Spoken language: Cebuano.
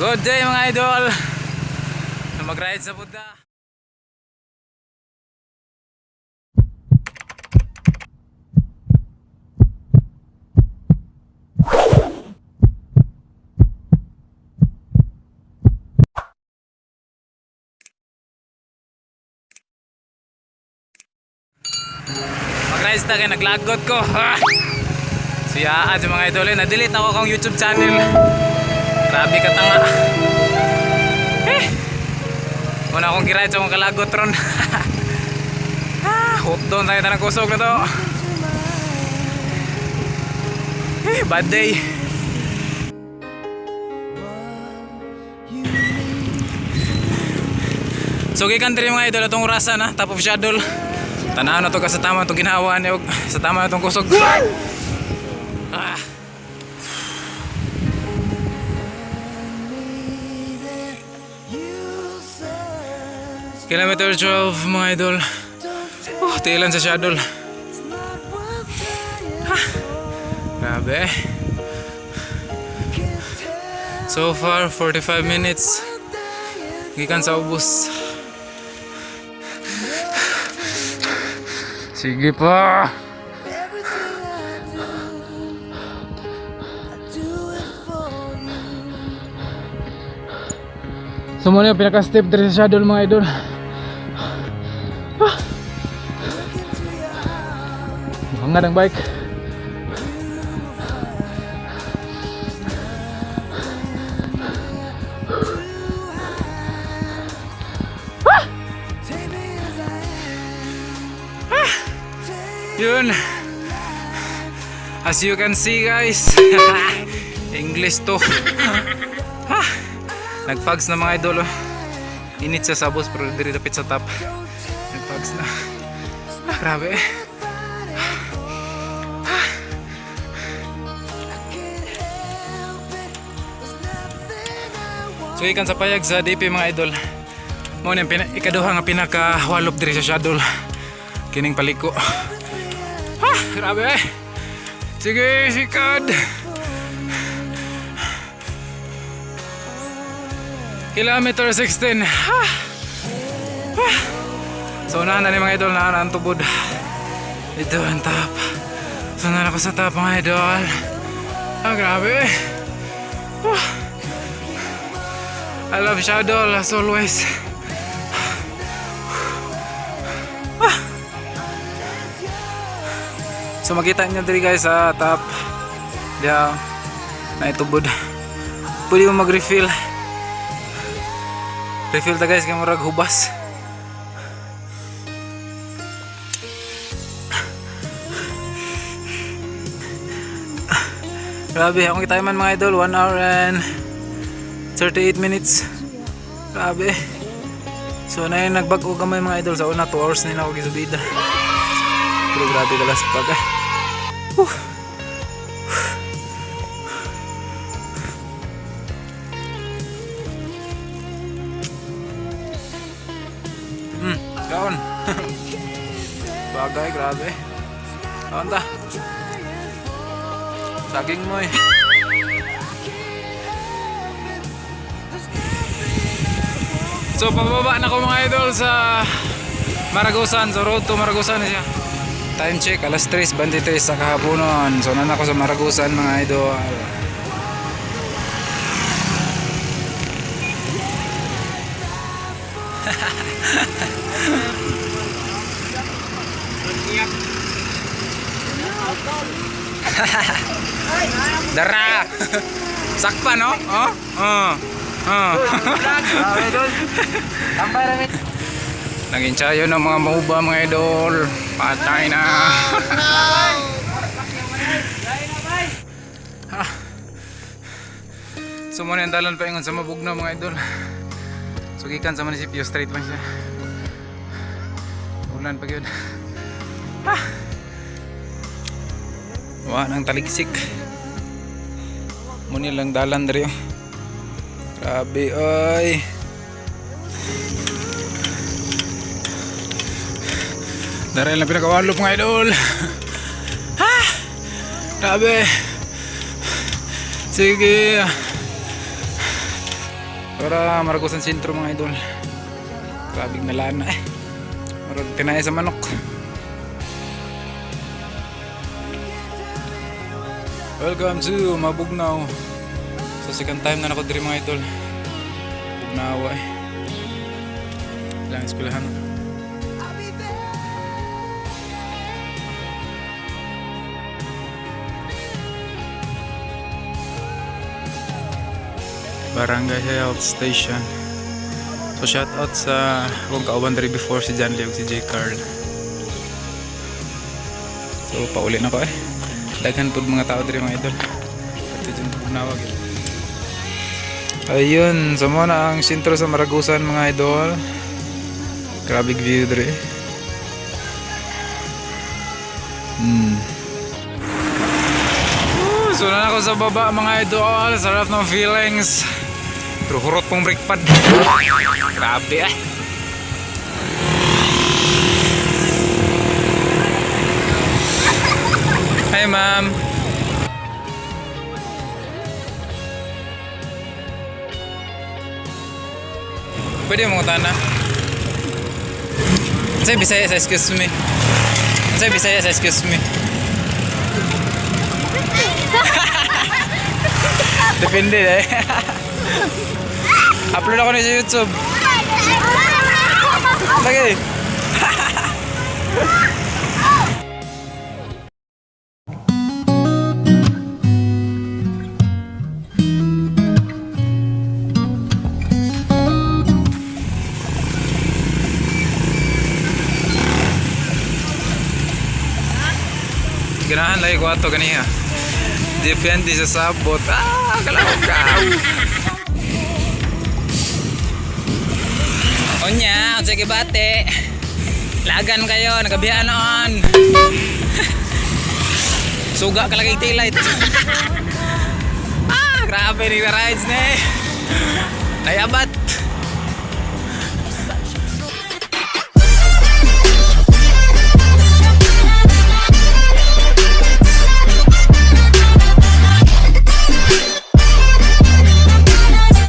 Good day, mga idol. Mag-ride sa Buddha. Mag-ride ta kay naglagot ko. Ha! Siya sa mga idol eh. Na-delete ako akong YouTube channel. Grabe ka tanga. Eh. Muna akong giride sa akong kalagot ron. Ah, hot doon tayo tanang kusog na to. Eh, bad day. So gikan diri, mga idol, atong orasan na top of schedule. Tanaw na to ka sa tama itong ginawa ni og sa tama na itong kusog. Ah. Kilometer 12, mga idol. Oh, tilan sa schedule. Ha. Grabe. So far 45 minutes. Gikan sa ubos. Sige pa. Everything I do, I do it for you. So muna yung pinaka-step diri sa schedule, mga idol. Look into your eyes, Hangad ang bike. Take me as I am. Take Yun. As you can see, guys. English to. Ha. Nagfags na, mga idol. Oh. Init sa sabos pero diri dapit sa top. Nagfags na. Ah, grabe. Can't help it. There's nothing I want. So ikan sa payag sa DP, mga idol. Mo ni ikaduha nga pinaka-walop diri sa schedule. Kining paliko. Ha, grabe. Sige, sikad. Kilometer 16. Ha. Ha. So unahan na ni, mga idol, na ang tubod. Ito ang top. So na ako sa top, mga idol. Ah, grabe. Ah. I love Shadow as always. Ah. So makita niyo diri, guys, sa top. Diya na itubod. Pwede mo mag-refill. Refill ta, guys, kay murag hubas. Grabe, akong kita man, mga idol, 1 hour and 38 minutes. Grabe. So na yung nagbag-o gamay, mga idol, sa una 2 hours na ako gisubida. Pero grabe kalas pag eh. Whew. Kaon. Bagay, grabe. Kaon ta. Saging mo eh. So pababa na ko, mga idol, sa Maragusan. So road to Maragusan na siya. Time check, alas 3:23 sa kahaponon. So nana ko sa Maragusan, mga idol. Dara! Sakpa no? Oh? Oh. Oh. Nag-ensayo ng mga mauba, mga idol. Patay na. Ah. So muna yung dalan paingon sa Mabugnaw, mga idol. So gikan sa munisipyo, straight lang siya. Ulan pa yun. Ah. Wa nang taligsik. Muna lang dalan diri. Oh. Grabe ay. Dahil na pinakawalop, mga idol. Ha! Grabe. Sige. Para Maragusan Sentro, mga idol. Grabe na lana eh. Marag tinay sa manok. Welcome to Mabugnaw. So second time na nako diri, mga idol. Bugnawa eh. Lang eskwelahan. I'll be there. Barangay Health Station. So shout out sa akong kauban diri before, si John Lee ug si J. Carl. So pauli na ko eh. Daghan pud mga tao diri, mga idol. Pati dyan Bugnawa gyud. Ayun, so mao na ang sentro sa Maragusan, mga idol. Grabe view diri. Woo, so na ako sa baba, mga idol. Sarap ng feelings. Pero hurot pong brake pad. Grabe ah. Hi, ma'am. Pwede mo tana. Unsay Bisaya sa "excuse me"? Unsay Bisaya sa "excuse me"? Depende eh. Upload ako na sa YouTube. Lagi. Ganahan lagi ko ato ganiha. Depende sa sabot. Ah, kalawag ka. Unya, unsay gibati? Lagan kayo, nagabihan noon. Suga ka lagi taillight. Ah, grabe ni rides ni. Nayabat.